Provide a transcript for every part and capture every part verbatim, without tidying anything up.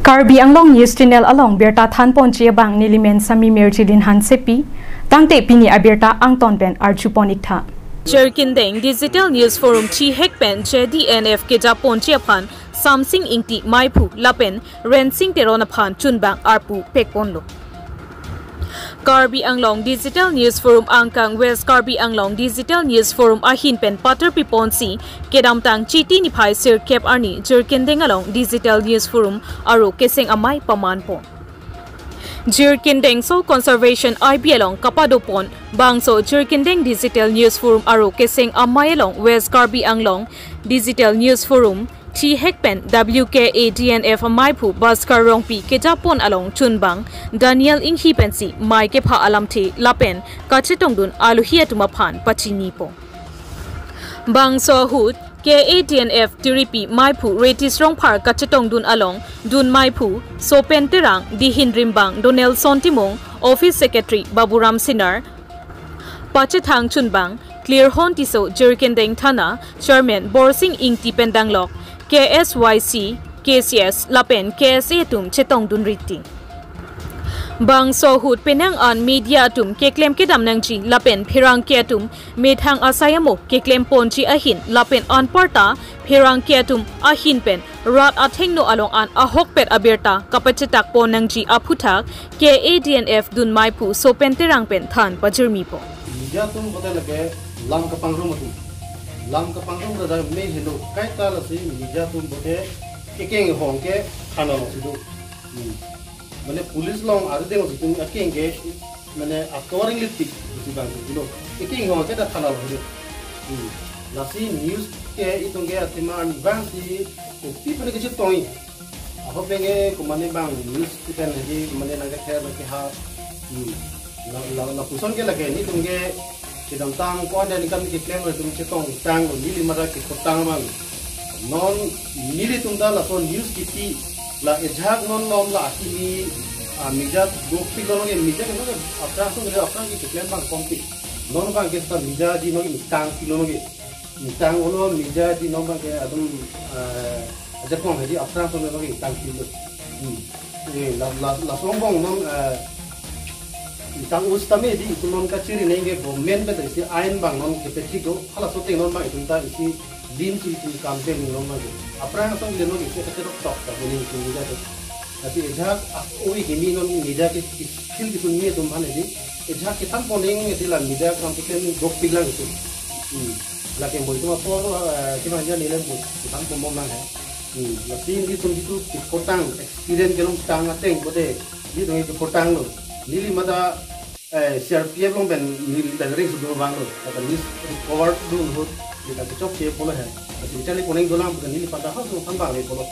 Karbi Anglong News Channel along birta thanponji abang nelimen Sami Merjilin Hansepi, tangte pini abirta angton pen arjupon iktha. Jirikindeng Digital News Forum thihek pen J D N F kejaponji aphan Samsing Ingti maiphu lapen Rensing Teron aphan chunbang arpu pekponlo. Karbi Anglong Digital News Forum angkang West Karbi Anglong Digital News Forum ahin pen patar piponsi kedamtang Chiti niphai sirkep arni Jirikindeng along Digital News Forum aro keseng amei pamanpon. Jirikindeng Soil Conservation I B along kapadopon bangso Jirikindeng Digital News Forum aro keseng amei along West Karbi Anglong Digital News Forum thihek pen W K A D N F maiphu Bhaskar Rongpi kejapon along chunbang Daniel Inghi pensi mei kepha alamthe lapen kachetongdun alohi atum aphan pachinipo. Bangso ahut K A D N F tiripi maiphu Retish Rongphar kachetongdun along dun maiphu Sopen Terang, dihin rimbang Donelson Timung, Office Secretary Baburam Sinar, pachethang chunbang Klirhon Tisso, Jirikindeng Thana Chairman Borsing Ingti pen danglok K S Y C, K C S lapen K S A atum chetongdun riti. Bangso ahut penang an media atum keklem kedam nangji lapen pherangke atum methang asai amo keklemponji ahin lapen anparta pherangke atum ahin pen rat athengno along an ahokpet abirta kapachetakpon nangji aphuthak K A D N F dun maiphu Sopen Terang pen than pajirmipo. Media atum bote lake lam kapangrum atum. Lam kapangrum rada me helo kaita lasi media atum bote kekeng hong ke khana lo sido. Hmm. Mane police along arideng si atum akeng ke mane akor inglitik si bang si lo. Kekeng hong ke dak khana lo sido. Hmm. Lasi news ke itum ke athema bang si kopi pene kecil tongi. Ako penge kumane bang news ikan lagi kumane nang kether nang keha. Hmm. La la lapuson ke lake nelitum ke kedamtang ko ada ni kami keklem nelitum chetongtang neli mata kepotang bang. Non nelitum ta laso news kipi la ejak non nom la akimi, ah, media dopik lo ke media ke non aphrang song ke aphrang ke keklem bang kompi. Non bang ke ta media di non ke tang pilo ke. Tang olo media di non bang ke atum, eh, ajakong haji aphrang song bang ke tang pilo. Hmm. Eh, la la la songbong non, eh, tang us tame di itum non kachiri neng ke government pen isi ain bang non kepethik do. Hala sote non bang itum ta isi din si itum campaign non bang ke. Aphrang song le non isi kacherok tok ta bini itum media to. Tapi ejak ak oi kimi non media ke skill kisun mi atum han di. Ejak kitam poning di la media kam kipen dopik lang itu. Hmm. Lake mo itum apor, eh, kima hanya nilai mo kitam pomom lang hai. Hmm. Lasi nelitum itu kepotang experience kelong tang ateng bote. Nelitum kepotang lo. Neli mata, eh, C R P F along pen neli pen ring sudu bang lo. Kata news record dun hut. Kita kechok ke polo hai. Lasi cari poning dolang bukan neli pada hal tu tambah le polo.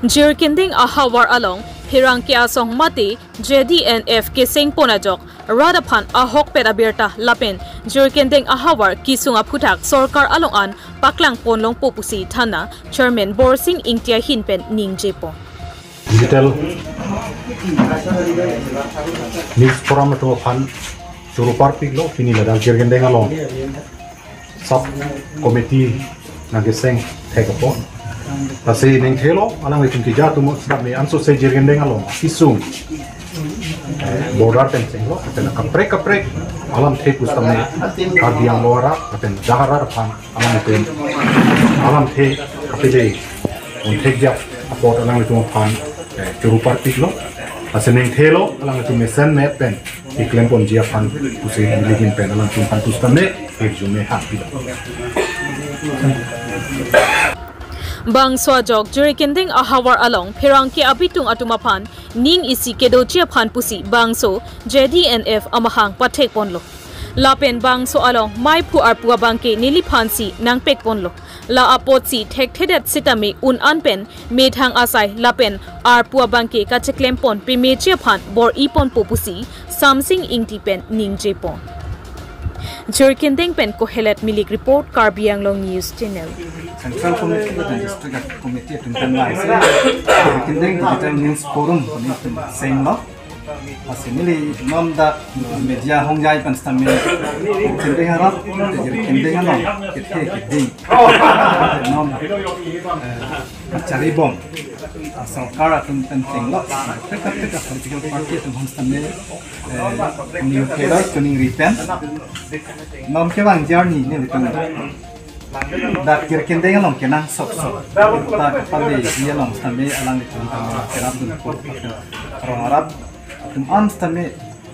Jirikindeng ahavar along pherangke asong mate J D N F kesengpon ajok rat aphan ahokpet abirta lapen Jirikindeng ahavar kesung aphuthak sorkar along an paklangpon longpo pusi Thana Chairman Borsing Ingti ahin pen ningjepo. Digital News Forum atum aphan choro parpiklo pini ladak Jirikindeng along sub committee nangkeseng thek apot. Lasi ningthelo alanglitum keja atum sitame ansose Jirikindeng along kesung, eh, border fencing lo, lapen kaprek kaprek alamthe pusitame Karbi Anglong arat lapen dak arat aphan alanglitum alamthe kapele un thekjak apot alanglitum aphan, eh, choro parpiklo. Lasi ningthelo alanglitum mesenmet pen keklemponji aphan pusi nelihin pen alanglitum aphan pusitame hirjume hangpilo. Bangso ajok Jirikindeng ahavar along pherangke abitung atum aphan ning isi kedoji aphan pusi bangso J D N F amahang pathekponlo. Lapen bangso along maiphu arpu abangke neliphansi nangpekponlo. La apotsi thekthedet sitame un an pen methang asai lapen arpu abangke kacheklempon pemeji aphan bor-iponpo pusi Samsing Ingti pen ningjepon. Jirikindeng pen Kohelet Milik report, Karbi Anglong News Channel. Central Committee dan District Committee atum kan lai se Jirikindeng Digital News Forum kami atum senglo. Lasi neli non dak media hongjai pen sitame Jirikindeng arat, Jirikindeng along kethe keding non, eh, charibom. Sorkar atum pen chenglok, kaprek kaprek a political party atum aphan sitame, eh, new failure kuning ripen. Non kevang journey nelitum. Dak Jirikindeng along kenangsot sot. Ta kapale along sitame alanglitum kerap dunpo, rong arat atum an sitame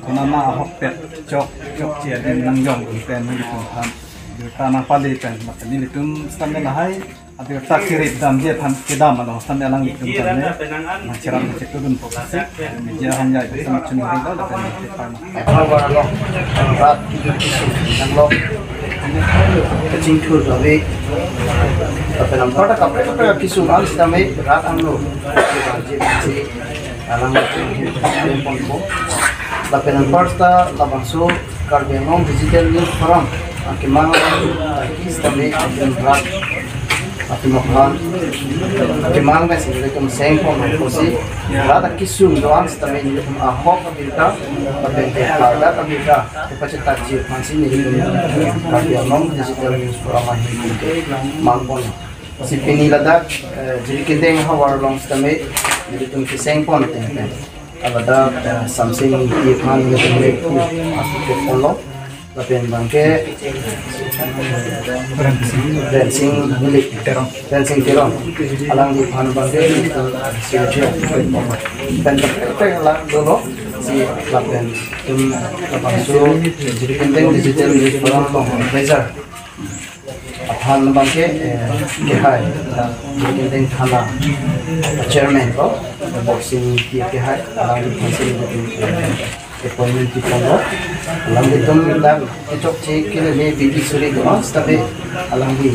konana ahokpet chok chokche adim nangjong pen nelitum aphan birta nangpale pen, maka nelitum sitame lahai abirta kerip damji aphan kedam along sitame alanglitum tame nangcherap nangchetudunpo pusi media hanjai sitame chunri lo lapen nangcheparma. Havar along rat kejut kesung nanglok, kachingthur dave, lapen anparta kaprek kaprek kesung an sitame rat angno, alang ponpo. Lapen anparta labangso Karbi Anglong Digital News Forum akemang, ah, sitame atum rat atum aphan akemang pensi nelitum sengpon pusi rat akesung do-an sitame nelitum ahok abirta lapen ke kardak abirta kepachethakji aphansi nelitum Karbi Anglong Digital News Forum ahin ke mangpon. Si pini ladak, eh, Jirikindeng havar along sitame nelitum kesengpon ateng pen, ah, ladak, eh, Samsing Ingti aphan nelitum ke pu asuk ke ponlo. Lapen abangke Rensing Milik, Rensing Teron, alangliphan abangke nelitum siuji pen kaprek kaprek alang dolo. Si lapen itum labangso Jirikindeng Digital News Forum along organizer aphan abangke, eh, kehai, eh, Jirikindeng thana chairman ko, Borsing Ingti kehai, alangliphan si, eh, appointment piponlo. Alanglitum dak kechokche keleme biki suri do-an sitame alangli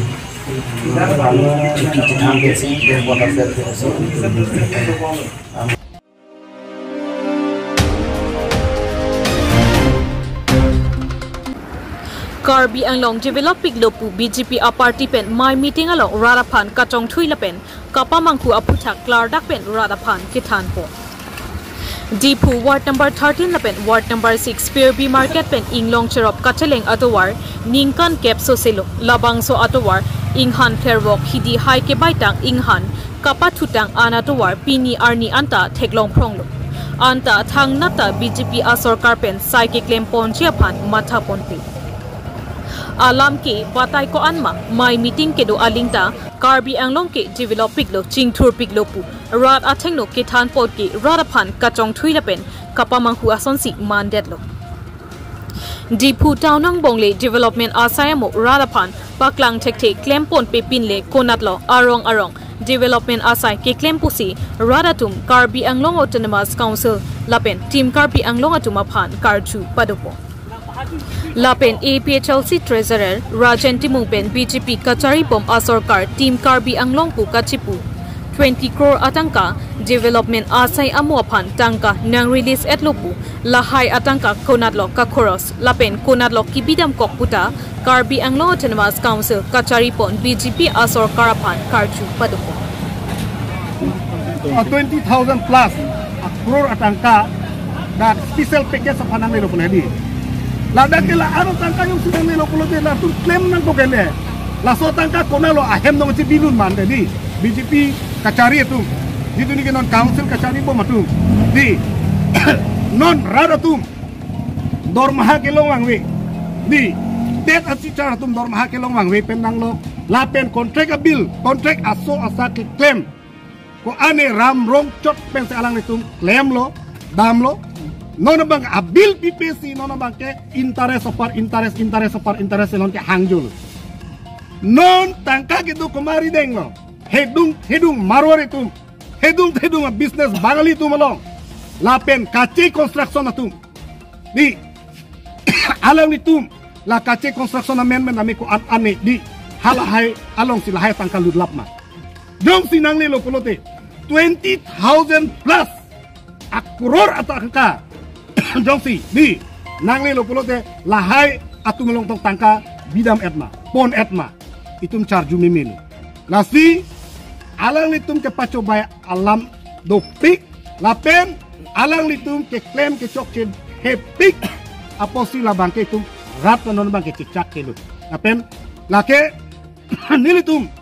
aphan chiti chithang ke si, dia buat hasil ke si. Karbi Anglong develop piklo pu B J P a party pen mei meeting along rat aphan kachongthui lapen kapamanghu aphuthak klardak pen rat aphan kethanpo. Diphu ward number thirteen lapen ward number six Pirbi market pen inglong cherop kacheleng atovar ningkan kep soselo, labangso atovar inghan phervok hidi hai kebaitang inghan kapathutang an atovar pini arni anta theklong phronglo. Anta thangnat ta B J P a sorkar pen sai keklem ponji aphan matha ponpe. Alam ke batai ko-an ma, mei meeting kedo aling ta Karbi Anglong ke develop piklo, chingthur piklo pu rat athengno kethan apot ke rat aphan kachongthui lapen kapamanghu asonsi mandetlo. Diphu town angbong le development asai amo rat aphan paklang thekthe klem ponpe pin le konatlo arong arong development asai keklem pusi rat atum Karbi Anglong Autonomous Council lapen Team Karbi Anglong atum aphan karju padopo. Lapen A P H L C Treasurer Rajen Timung pen B J P kachari bom asorkar Team Karbi Anglong pu kachipu twenty crore atangka development asai amo aphan tangka nang release etlo pu, lahai atangka konatlo kakhoros lapen konatlo kebidam kok puta Karbi Anglong Autonomous Council kachari pon B J P asorkar aphan karju padopo. A twenty thousand plus a crore atangka dak special package aphan nanglelo pulo di. Ladak ke la aro tangka jongsi nanglelo pulote latum klem nangpo kele. Laso tangka konatlo ahem nangchebilun mande di. B J P kachari atum, jitu niki non council kachari bom atum, di, non rat atum dormaha kelong vangve, di, TET a-teacher atum dormaha kelong vangve pen nanglo, lapen contract a-bill, contract aso asa keklem, ko ane ram rong chot pensi alanglitum klemlo, damlo. Non abang a-bill pipe si non abangke interest upon interest, interest upon interest non ke hangjul. Non tangka kedo komat arideng lo. Hedung hedung Marwari atum, hedung hedung a-business Bangali atum along, lapen Kache Construction atum, di, alanglitum la Kache Construction amendment ame ko-an ane di, halahai alongsi lahai tangka lutlap ma. Jongsi nanglelo pulote twenty thousand plus a crore atangka jongsi di nanglelo pulote lahai atum along tong tangka bidam et ma, pon et ma, itum charju meme lo. Lasi alanglitum kepachobai alam dopik, lapen alanglitum keklem kechokche hepik apotsi labangke itum rat non abangke chechak kelut. Lapen lake nelitum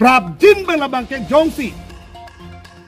prapjin abang labangke jongsi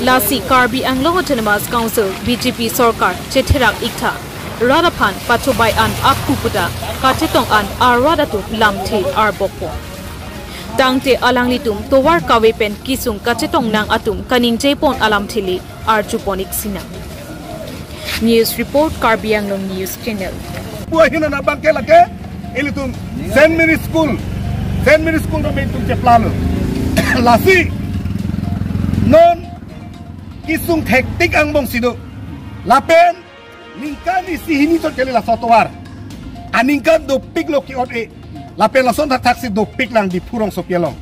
Lasi Karbi Anglong Autonomous Council B J P sorkar chetherak iktha rat aphan pachobai an aphu puta kachetong an arat atum lamthe arbokpo. Tangte alanglitum tovar kave pen kisung kachetong nang atum kaningje pon alamthe le arju pon ik sinang. News report, Karbi Anglong News Channel. Buah hina na bangke lake, ilitum Saint Mary School, Saint Mary School na ilitum cheplalo. Lasi, non kisung thektik angbong si do. Lapen, ningkan isi hini chot kali laso tovar. Aningkan dopik lo ki-ot-e. Lapen lason thakthak si dopik lang Diphu rongsopi along.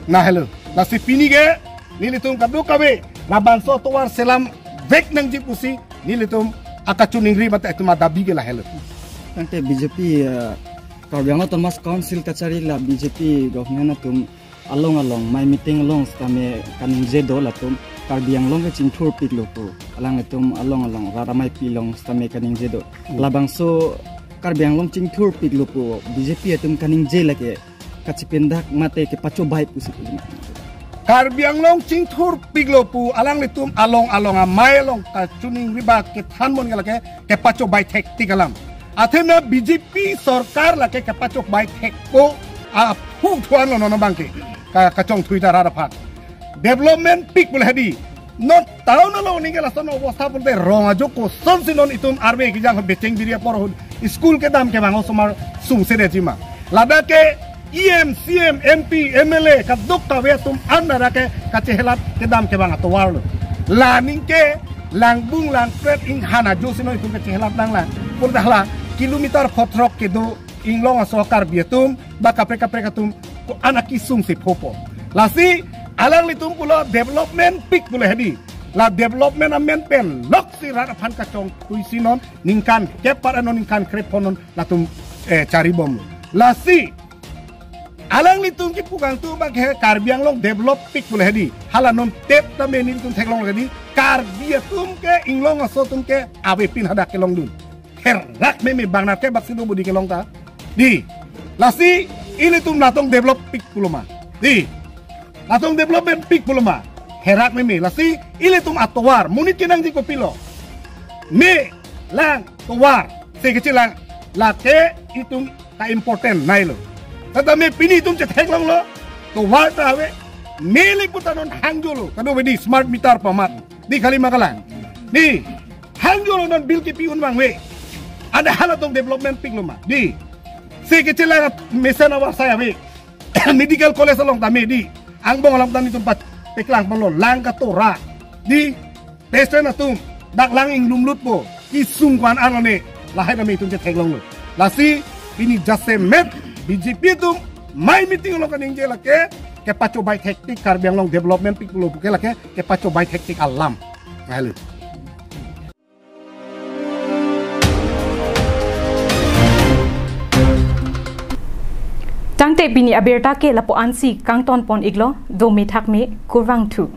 Na helo. Lasi pini ke, nelitum kadokave, labangso tovar selam vek nangji pusi, nelitum akachoningri mate itum adabi ke lahelo. Tangte B J P, eh, Karbi Anglong Autonomous Council kachari la B J P government atum along along, mai meeting along sitame kaningje do latum Karbi Anglong ke chingthurpiklo pu. Alanglitum along along, rat ameipi along sitame kaningje do. Hmm. Labangso Karbi Anglong chingthurpiklo pu B J P atum kaningje lake kachipindak mate kepachobai pusi pu. Karbi Anglong chingthurpiklo pu alanglitum along along amei along kachoningri ba kethan pon ke lake kepachobai thektik alam. Athema B J P sorkar lake kepachobai thekpo aphu thuan lo non abangke. Ka, kachongthui ta rat aphan. Development pik pu le hedi. Non town along ningke lason obostha pulote rong ajo kosonsi non itum arve kejang becheng biri apor ahut school kedam kevang osomar sungse detji ma. Ladak ke E M, C M, M P, M L A kadokave atum an ladak ke kachehelat kedam kevang atovar lo. La ningke langbung langpret inghan ajo si non itum kachehelat nanglang. Pulote hala kilometer phothrok kedo inglong aso Karbi atum ba kaprek kaprek atum ko-an akisung si phopo. Lasi alanglitum pulo development pik pu le hedi. La development amen pen loksi rat aphan kachongthui si non ningkan kep para non ningkan krep pon non latum, eh, charibom. Lasi alanglitum kipu kangtung abangke Karbi Anglong develop pik pu le hedi. Hala non tep tame nelitum theklong hedi. Karbi atum ke inglong aso atum ke avepin hadak kelongdun. Herak meme bang nat ke bak si do budi kelong ta. Di. Lasi ilitum latum develop pik pulo ma. Di. Latum development pik pulo ma. Herak meme. Lasi ilitum atovar. Monit kenangji kopilo. Me lang tovar. Se kechelang. Lake itum ka important nai lo. Tata me pini itum chetheklonglo. Tovar ta ave. Me le puta non hangjolo. Kadokave di smart meter pamat. Di kali ma kalang. Di. Hangjolo non bill kepi un vangve. Ada halatum development piklo ma. Di. Se kechelang mesen avarsai ave. Medical college along tame di. Angbong along tame itum pat peklang panglo lang katora. Di. Patient atum. Dak lang inglumlutpo. Kisung ko-an arlo ne. Lahai tame itum chetheklonglo. Lasi pini jasemet B J P atum mai meeting along kaningje lake kepachobai thektik Karbi Anglong development pik pulo puke lake kepachobai thektik alam. Halo. Tangte pini abirta ke lapu-ansi kangton pon iklo, do mithak me kurvangthu.